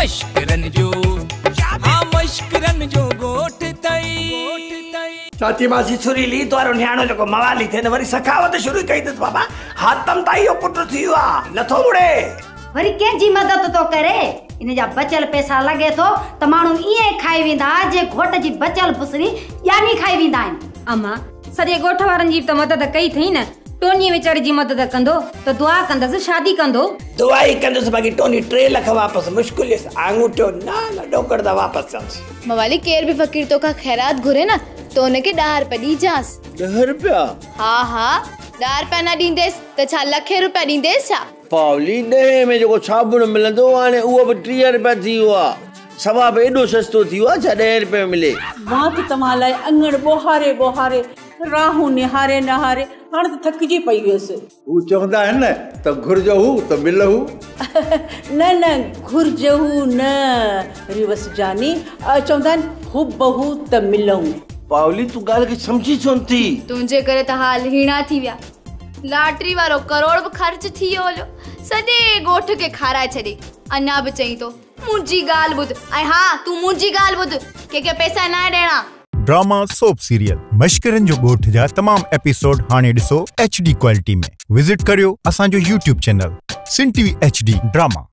मश्करनि जो, हा मश्करनि जो ॻोठ अथई। चाची मासी सुरीली, तुंहिंजो नियाणो जेको मवाली थिए न, वरी सखावत शुरू कई अथसि बाबा। हातम ताई इहो पुटु थी वियो आहे, नथो मुड़े। वरी कंहिंजी मदद थो करे? इन जा बचल पैसा लॻे थो त माण्हू ईअं खाई वेंदा जीअं घोट जी बचल भुसरी ॼाणी खाई वेंदा आहिनि। अम्मा, सॼे ॻोठ वारनि जी त मदद कई अथई न, टोनी वीचारे जी मदद कंदो त दुआ कंदसि, शादी कंदो। दुआ ई कंदुसि, बाक़ी टोनी 3 लख वापसि मुश्किल आङूठो न न ॾोकड़ त वापसि थियंसि। मवाली, केर बि फ़क़ीर तोखां ख़ैरात घुरे न त हुनखे 10 रुपया ॾिजांसि। 10 रुपया? हा हा, 10 रुपया न ॾींदेसि त छा लखे रुपया ॾींदेसि छा? पावली, 10 में जेको साबुण मिलंदो हाणे उहो बि 30 रुपया थी वियो आहे। सवाब एॾो सस्तो थी वियो आहे छा 10 रुपये में मिले? मां त तव्हां लाइ अङण ॿोहारे ॿोहारे, राहूं निहारे निहारे हाणे त थकिजी पई हुयुसि। हू चवंदा आहिनि न त घुर्ज हू त मिल हू। न न, घुर्ज हू न रिवस जानी, चवंदा आहिनि हुब हू त मिलऊं। पावली, तूं ॻाल्हि खे सम्झी छो नथी? तुंहिंजे करे त हाल हीणा थी विया। लाटरी वारो करोड़ बि ख़र्च थी वियो हलो, सॼे ॻोठ खे खाराए छॾे। अञा बि चई थो मुंहिंजी ॻाल्हि ॿुध, ऐं हा तूं मुंहिंजी ॻाल्हि ॿुध, कंहिंखे पैसा न ॾियणा। ड्रामा सोप सीरियल मश्करनि जो ॻोठ जा तमाम एपिसोड हाणे ॾिसो HD quality में। विज़िट करियो असांजो YouTube channel Sindh TV HD drama.